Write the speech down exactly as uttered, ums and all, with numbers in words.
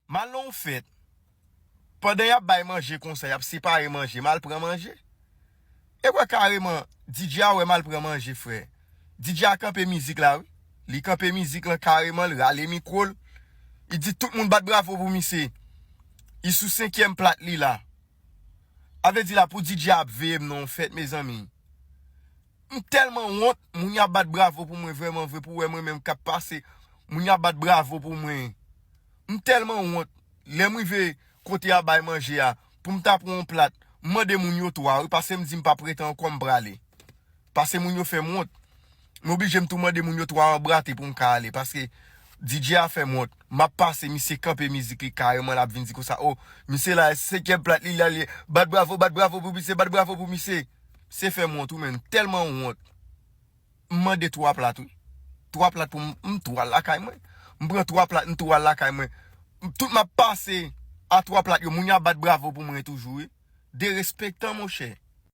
M al nan yon fèt. Pandan y ap bay manje konsa, y ap separe manje, m al pran manje. E kwè kareman, D J a wè m al pran manje, frè. D J a kanpe mizik la, wi. Li kanpe mizik lan kareman, li rale mikwo l. Li di tout moun bat bravo pou misye. Li sou senkyèm plat li la. A vle di la, pou D J a ap veye m nan yon fèt, mezanmi. M tèlman wont, moun y ap bat bravo pou mwen, vrèman vre, pou wè mwen menm k ap pase, moun y ap bat bravo pou mwen. M tèlman wont, lè m rive kote y ap bay manje a, pou m ta pran yon plat, m mande moun yo twa, wi, paske m di m p ap rete ankò, m prale. Paske moun yo fè m wont. M oblije m tou mande moun yo twa anbrate pou m ka ale, paske D J a fè m wont. M ap pase, misye kanpe mizik li kareman, l ap vin di konsa, o, misye la, senkyèm plat li, li ale, bat bravo, bat bravo pou misye, bat bravo pou misye. Se fè m wont, wi, men m tèlman wont. M mande twa plat, wi. Twa plat pou m, m tou al lakay mwen. M pran twa plat, m tou al lakay mwen. Tout m ap pase a twa plat yo, moun yo ap bat bravo pou mwen toujou, wi. Derespektan, monchè.